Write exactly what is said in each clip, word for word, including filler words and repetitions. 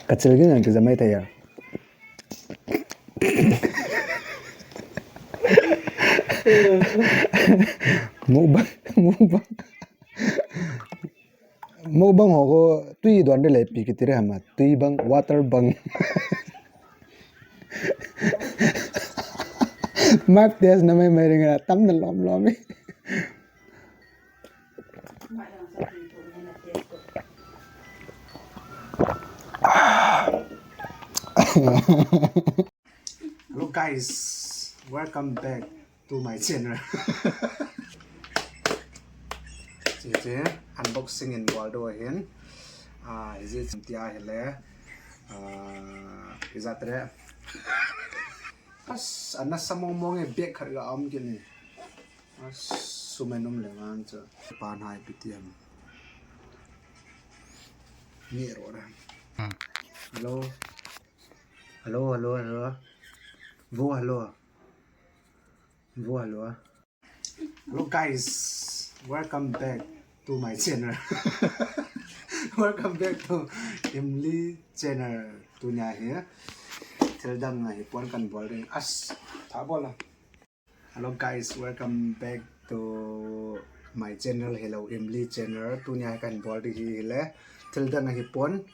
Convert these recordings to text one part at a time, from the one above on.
Kachil ging ang kizamai taya. Mukbang, mukbang. Mukbang ho ko tui don de le pi kiti re hama. Tui bang, water bang. Mic test na mai mai ring na tam na lom lom e. Hello guys, welcome back to my channel. Che che, unboxing in bol do hin. Ah, is it tia hile? Ah, is that re? As, ana samong mong e bag khat ga om kini. As, sumenum le ngan cha. Pan hai pitiam. Ni ro ra. Hmm. Hello. Hello, hello, hello. Vo, hello. Vo, hello. Hello guys, welcome back to my channel. Welcome back to Imli channel. Tunia hi thildang ahi pon kan bol ding. As, tha bol la. Hello guys, welcome back to my channel. Hello, Imli channel. Tunia hi kan bol ding hi le thildang ahi pon.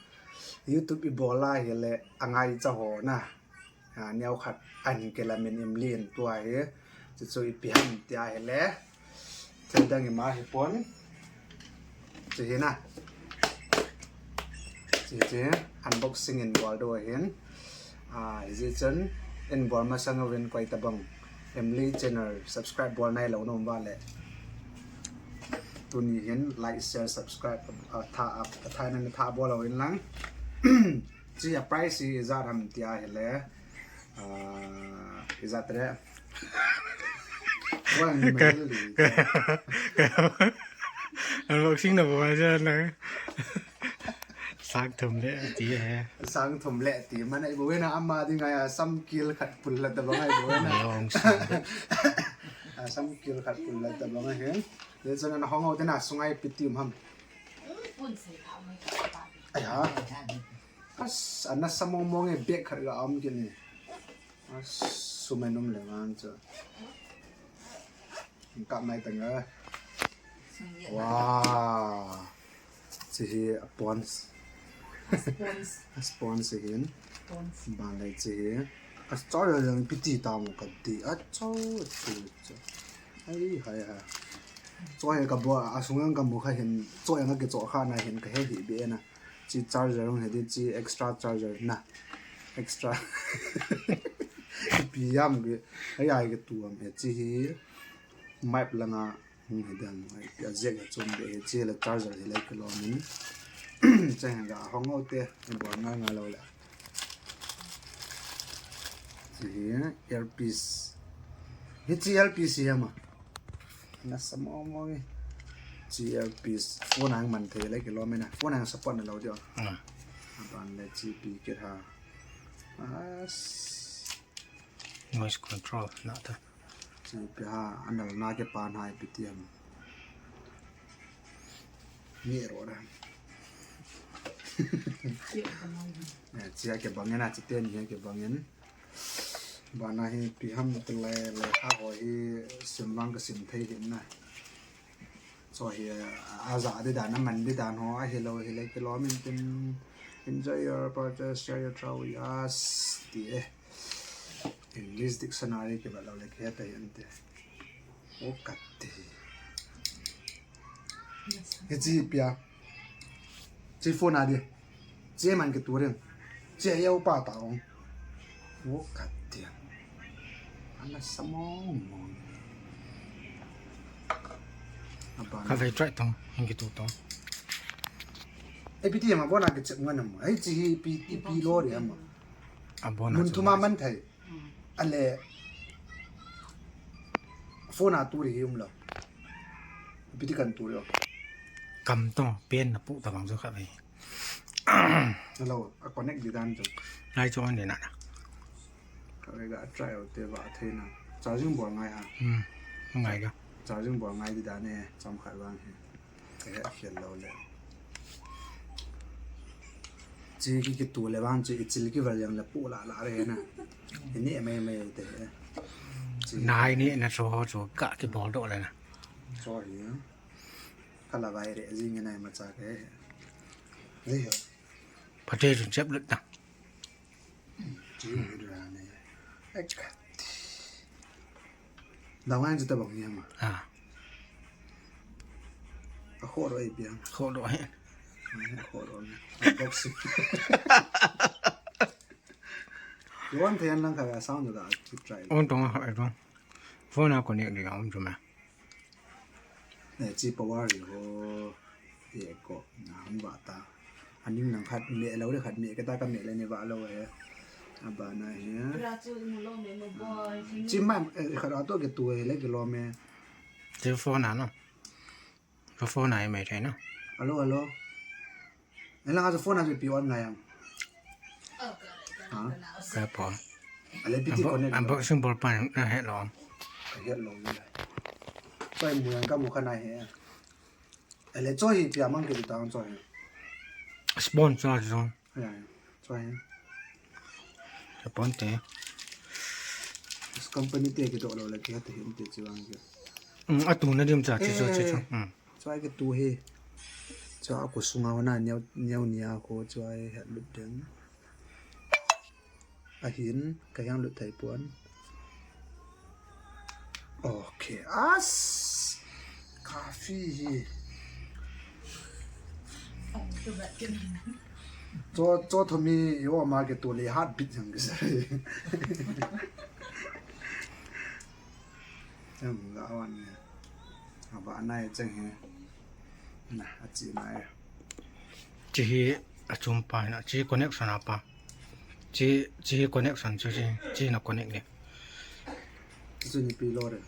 YouTube i bol a hile angai cha ho na. Ah, neo khat an kilamin Imli in tua hi. Chu chu ipi ham tia hile. Thildang ima hi pon. Chu hi na. Chu chu unboxing in bol do hin. Ah, is it chun in bol masang uvin koi tabang. Imli channel subscribe bol nai lo nom va le. Tuni hin like, share, subscribe, ah, tha, ah, tha na tha bol lo in lang. Chi a price hi ijat ham tia hile. Ah, ijat re. Wang ni mai li. Unboxing na bo ja na. Sang thum le ti he. Sang thum le ti man ai bo na ama ding a samkil khat pul la tabang ai bo na. Long sang. Ah, samkil khat pul la tabang ai he. Ye chana hong au te na sungai pitium ham. Ai ha. As, ana samong mong e bag khat ga om kini. As, sumenum le ngan cha. Ka mai tanga. Wow. Chi hi a pons. A sponge. A sponge hin. Sponge. Ban le chi hi. A charger jong piti ta mo ka ti. A cho, cho, cho. Ai, hai, hai. Cho he ka bo, a sung ang ka mo kha hin. Cho ang ke cho kha na hin ka he hi be na. Chi charger hung he di, chi extra charger na. Extra. Pi yam ke, ai ai ke tu am he chi hi. Mic langa hung he dang, ai, pi a jack he chun be he chi le charger he le ke lo min. Chang ga hong o te, he bo nga nga lo le. Chi hi earpiece. Hi chi earpiece hi ama. Na sa mo mo nge. Chi earpiece. Phone ang man thei le ke lo me na. Phone ang support na lo dio. Ah. Aban le chi pi ke ha. As. Noise control na ta. Chi pi ha anal na ke pan hai pi tiam. Ni ro da. Eh, chi a ke bangin a chi ten hi ke bangin. Bana hi pi ham te le le ha ho hi sim vang ka sim thei hin na. So hi a za di dan a man di dan ho a hi lo hi le ke lo min tin enjoy your purchase, share your trouble with us ti e. English dictionary ke ba lo le ke ta hin te. O kat te. Hi chi pia. Chi phone a di. Chi man ke turin. Chi a yau pa ta ong. O kat te. Ana sa mo mo. Aban. Ka ve try tong, hing ki tu tong. E pi ti ma bona ke chep ngan mo. Ai chi hi pi, pi lo ri ama. A bona. Mun chu thuma nice. Man thai. Ale phone a tu ri hi um lo. Pi ti kan tu ri o. Kam to, pen na pu ta bang chu kha ve. Hello, a connect di dan chu. Lai chu on ni na na. Ka ve ga try o te va thei na. Charging bol ngai ha. Hmm. Ngai ga. Charging bol ngai di dan e, cham khat vang he. Ka he a khel lo le. Chi ki kitu le vang chi i chil ki val yang le pu la la re na. Ini mai mai te. Chi. Nai ni na so ho chu ka kibol doh le na. Sorry. Ka la vai re jing nai ma cha ke. Re. Pate chu chep lut na. Chi ni ra ne. Ai ka. Dawang chu ta bang ni ma. Ah. A kho ro ai piang. Kho ro ai. A kho ro ne. Unboxing. Yuan thei an lang kha sound da ki try. On tong ha ai tong. Phone a connect ni on tong ma. Ne chi power ri ho. Ye ko na hung ba ta. Aning nang khat me lo le khat me ka ta ka me le ne ba lo e. A ba na he. Kra chu mu lo me mo boy. Chi ma khat a to ke tu he le ke lo me. Telephone a no. Ka phone a mai thei no. Alo alo. Ela ka phone a pi on ngai am. Ha? Ka phone. Ale pi ti connect. Unboxing bol pan na he lo. Ka he lo ni. Choi mu yang ka mu kha na he. Ale choi pi amang ke ta choi. Sponsor zone. Ai, ai, chua hi. Ka pon te. Company te kidoh lou le kihe te hin te chi vang ke. Um, a tu na dim cha chi chu chi chu. Eh, um. Chua ke tu hi. Chua ko sunga ho na nyau nyau nia ko chua he lut ding. A hin ka yang lut thai pon. Okay, as coffee hi. Cho cho thomi yo ma ke tu le hat bit jang ke sai. Em la wan ne. Aba nai chang he. Na a chi nai. Chi hi a chum pa na chi connection a pa. Chi, chi connection chu chi, chi na connect ni. Chu ni pi lo re.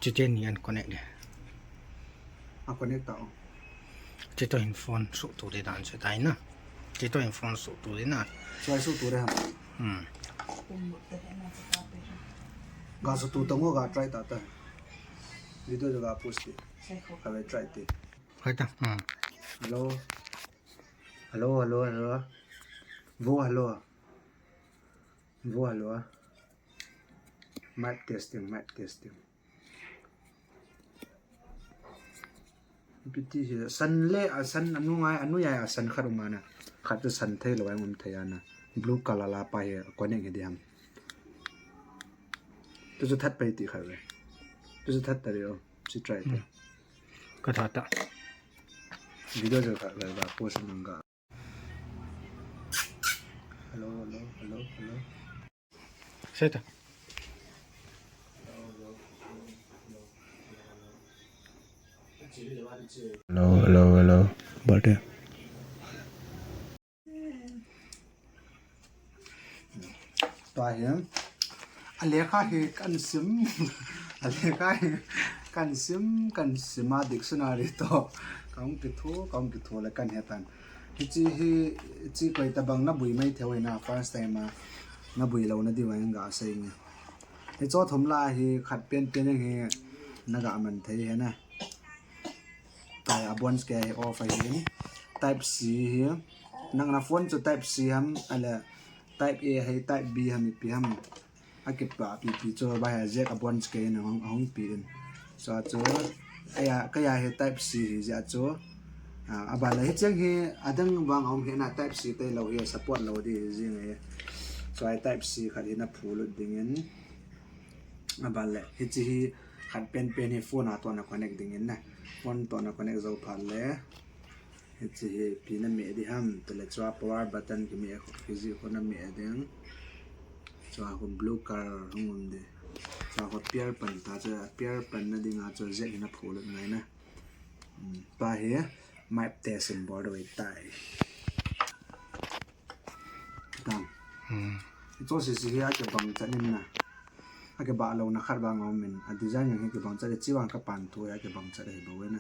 Chi te ni an connect ni. A connect ta o. Chi to hin phone su tu de dan se tai na. Chi to hin phone su tu de na. Chu ai su tu de ha. Hmm. Ga su tu ta ngo ga try ta ta. Video ga post de. Ka ve try te. Hai ta. Hmm. Hello. Hello, hello, hello. Vo hello. Vo hello. Mic testing, mic testing. Piti hi san le a san anu ngai anu ya a san khat um ana. Khat chu san thei lo ai um thei ana. Blue color la pa hi connect hi di ham. Tu chu that pai ti khat ve. Tu chu that ta ri o. Chi try ta. Hmm. Ka that ta. Video jo khat ve ba post nang ga. Hello, hello, hello, hello. Seta. Hello, hello, hello. Bate. Tua hi. A lekha hi kan sim. A lekha hi kan sim, kan sim a dictionary to. Kan kithu, kan kithu le kan hetan. Hichi hi, hichi koi tabang na bui mai theu hi na first time a. Na bui lo na di wa nga sei nge. Hicho thum la hi khat pen pen hi na ga man thei hi na. Tai a buns ke hi off ahi. Type C hi. Nang na phone chu type C ham, ale type A hi, type B ham, ipi ham. A kipa pipi chu ba hi jack a buns ke na hung, hung pi in. So chu, aya, kaya hi type C hi ja chu. A, a ba la hi chang hi, adang bang hung hi na type C te lo hi support lo di hi jing hi. So ai type C khat hi na phu lut ding in. A ba le, hichi hi khat pen pen hi phone a to na connect ding in na. Phone to na connect zo phat le. Hichi hi pi na me di ham, tele chua power button ki me ki ji ko na me ding. Chua ko blue color hung um di. Chua ko pair pan ta chua pair pan na ding a chua jack hi na phu lut ngai na. Hmm, pa hi mic test in bol do tai. Tam. Hmm. Cho si si hi a ke bang chan in na. A ke ba lo na khat ba ngom min. A design yang hi ke bang chan chi bang ka pan tu a ke bang chan hi bo na.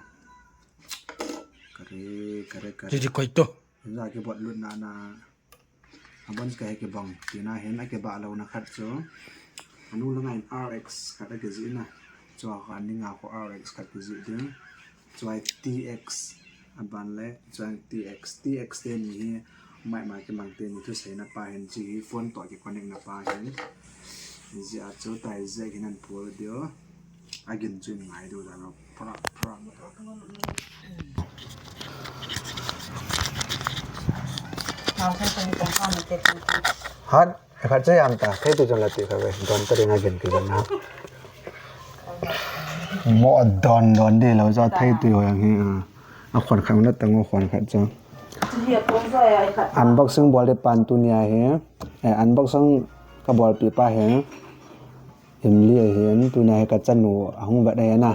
Kare, kare, kare. Chi chi koi to. Hin ja ke bot lut na na. A buns ke hi ke bang. Ti na hin a ke ba lo na khat chu. Anu la ngai R X khat a ke ji na. Chua ka ni nga ko R X khat ke ji ding. Chuai T X. A ban le, chuai T X. T X te ni hi Mai mai kimang te ni thusei na pa hin chi hi phone to ki connect na pa hin. Ji a chu tai je hin an pur dio. Agin chu in ngai do da lo. Pra, pra. Hat, khat che yam ta. Thei tu jon la ti kha ve. Don ta ding agin ki jon na. Mo don don de lo ja thei tu ho yang hi. A khon khat na tang o khon khat cha. Unboxing bol de pan tunia hi. Eh, unboxing ka bol pi pa hi. Imli hi tunia hi ka chanu ahung vet ahi na.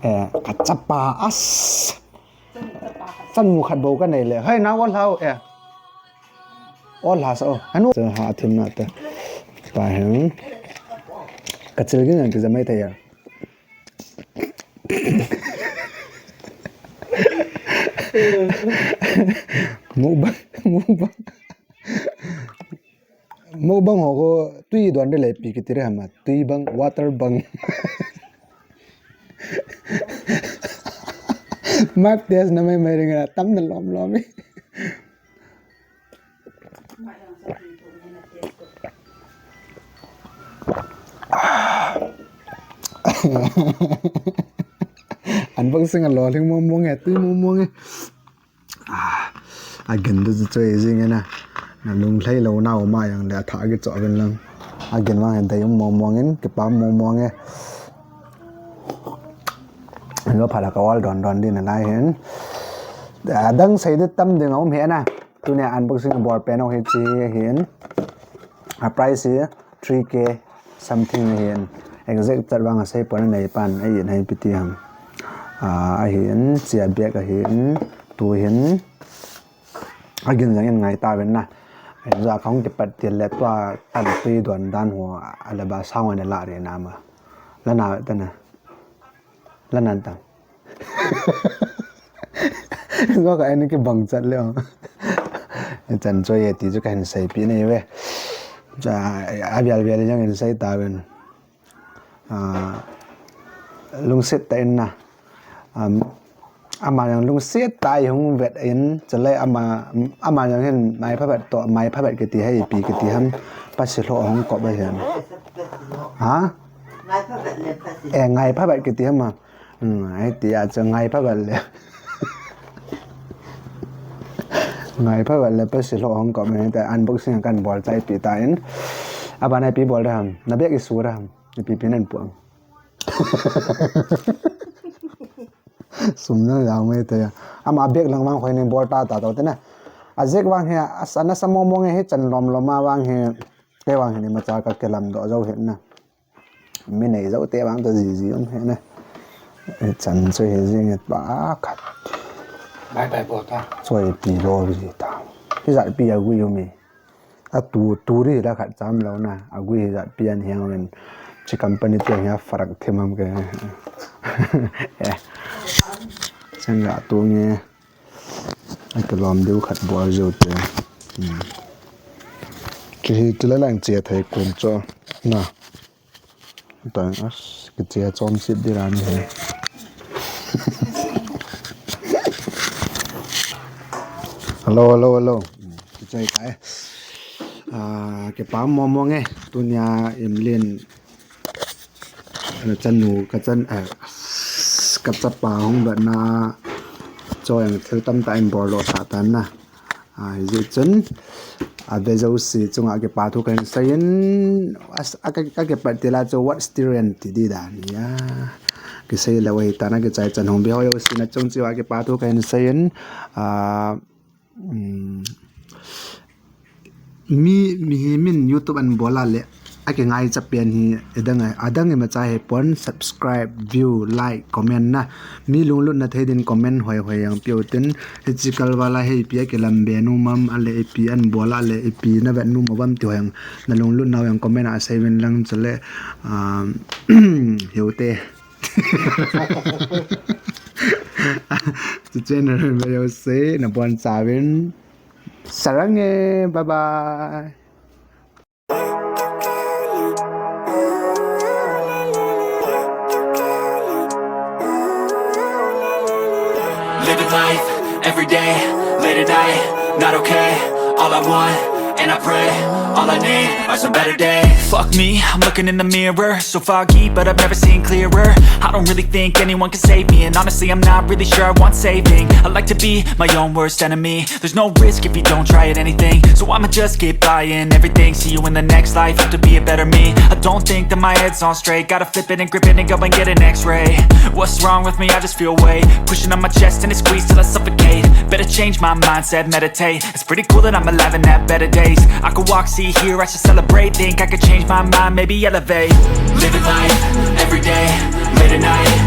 Eh, ka chapa as. Chanu khat bou ka nei le. Hei, na ol hau eh. Ol ha sa o. Anu. Cha ha thim na ta. Pa hi. Ka chil gin an ti ja mai ta ya. Mukbang, mukbang. Mukbang ho ko tui don de le pi kiti re hama. Tui bang, water bang. Mak test na mai mai ring na tam na lom lom. Unboxing a lo ling mong mong e, tui mong mong e. Ah, agin du chu choi jing e na. Na lung hlei lo na o ma yang le a tha ki cho ben lang. Agin wang hen dai um mong mong in, ki pam mong mong e. Lo pha la ka wal don don din a lai hen. Adang sei de tam ding a um he na. Tunia unboxing bol pen o hi chi hin. A price hi three K something hin. Exact chat vang a sei pon nei pan a yin hai piti ham. A hin chia bag a hin tu hin. Agin jang in ngai ta ven na. Ai ja ka hung ki pat til le tua tan tui don dan ho a le ba sang wa ne la re na ma. La na ta na. La nan ta. Zo ka en ki bang chat le. Chan choi e ti chu ka hin sei pi nei ve. Cha a vial vial jang in sei ta ven. Ah, lungset ta in na. Um, ama jang lungset ta i hung vet in, chale ama, ama jang hin mai pha vet to, mai pha vet kiti hai pi kiti ham, pa si lo hung ko ba hin. Ha? Ngai pha vet le pa si. Eh, ngai pha vet kiti ham. Hmm, ai ti a cha ngai pha vet le. Ngai pha vet le pa si lo hung ko me ta unboxing kan bol chai pi ta in. Aba nai pi bol da ham. Na bek i su da ham. Ipi pi nan puang. Sum na la mai te. Ama bek lang wang khoi nen bol ta ta to te na. A jek wang he, a sana sa mo mo nge he chan lom lom a wang he. Te wang he ni ma cha ka ke lam do jo he na. Mi nei jo te wang to ji ji um he na. E chan choi he ji nge pa khat. Bye bye bol ta. Choi pi lo ji ta. Pi za pi a gui u mi. A tu, tu ri la khat cham lo na, a gui hi jat pian hiang ven. Chi company te hi a farak thim am ke. Eh. Chang ga tu nge. A ke lom diu khat bol jo te. Hmm. Chi hi tu la lang che thai kun cho. Na. Tang as, kichia chom sit di ran he. Hello, hello, hello. Kichai kai. Ah, kipam mo mo nge. Tunia Imlin. Ana chanu ka chan, eh, ka chapa hung ba na. Cho yang thil tam ta in bol lo sa tan na. Ah, hi jeh chun, a ve jouse chunga kipa thu kahin seiyin, as, a ka, ka kipat til a chu what student ti di dan, ya. Kisei le wei tan a kichai chan hung be ho jouse na chung cheh uva kipa thu kahin seiyin, ah, um, mi, mihem in YouTube an bol a le, a kingai cha pen hi, adang a, adang ima cha he pon, subscribe, view, like, comment na. Mi lunglut na thei din comment hoi hoi jang piu tin, hichi kal vala he ipi a kilam be nu mam a le ipi an bol a le ipi na vet nu mo bam ti hoi jang na lunglut nau jang comment a sei ven lang chale, um, hiu te. Chu channel ve jouse, na bon cha ven. Sarang e, bye bye. Living life, every day, late at night, not okay. All I want, and I pray, all I need are some better days. Fuck me, I'm looking in the mirror. So foggy, but I've never seen clearer. I don't really think anyone can save me. And honestly, I'm not really sure I want saving. I like to be my own worst enemy. There's no risk if you don't try at anything. So I'ma just keep buying everything. See you in the next life, have to be a better me. I don't think that my head's on straight. Gotta flip it and grip it and go and get an x-ray. What's wrong with me? I just feel weight pushing on my chest and it squeezes till I suffocate. Better change my mindset, meditate. It's pretty cool that I'm alive and have better days. I could walk, see, hear, I should celebrate. Think I could change my mind, maybe elevate. Living life, every day, late at night.